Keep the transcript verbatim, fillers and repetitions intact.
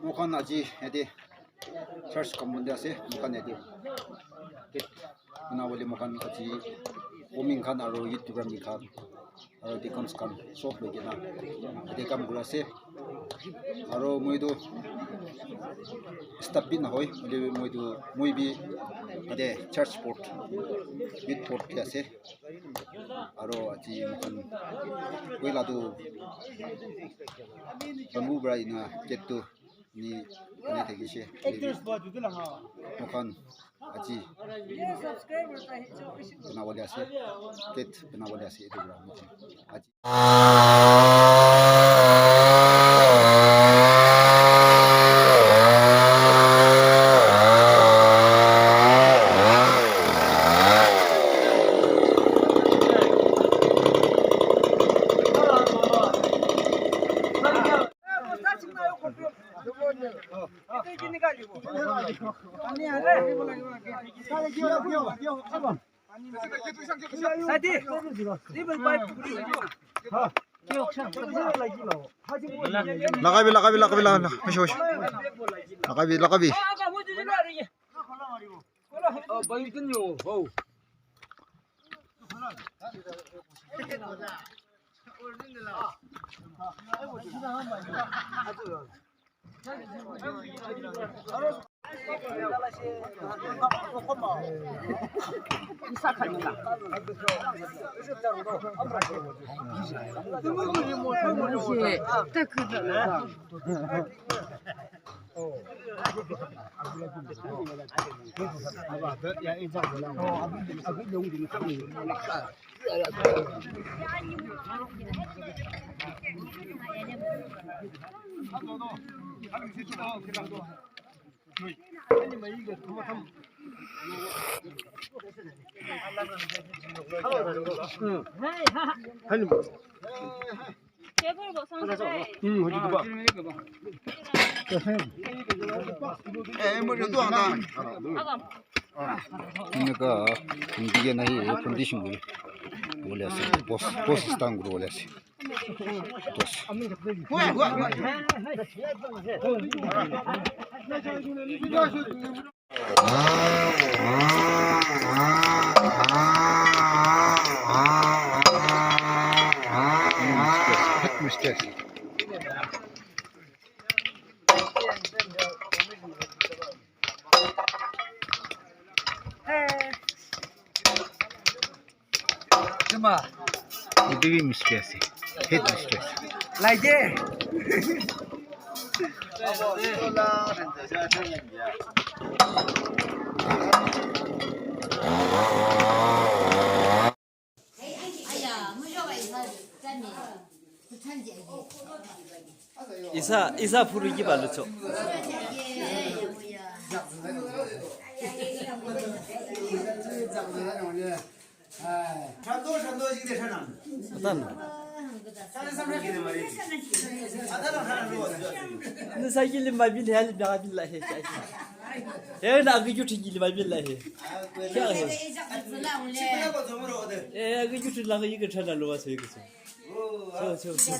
Moikhan aji yate church compound te ase, moikhan yate gate banabole moikhan aji women khan aro youth program khan aro deacons khan sob loi kena yate kam kuri ase. Aro moi tu staff bi nahoi, hoile bi moi tu, moi bi yate church board, youth board te ase. Aro aji moikhan koila tu bamboo para ena gate tu ni ena thakishe. Moikhan aji banabole ase, gate banabole ase etu para moikhan aji. Lagabi, lagabi, lagabi, lagabi. Hoise, hoise. Lagabi, lagabi. Eneka, eneka nahi, condition guri bole ase, post, post stand guri bole ase. Post. Etu bi mistake ase. Head mistake ase. Laide. Isa, isa phuru ki balu cho. Atan. Ni cycle le mabil hal da billahi. Eh, na agi ju thigi le mabil lahi. Kya hai? Eh, agi ju thigi la agi thana lo wa sai kuch. So, so, so.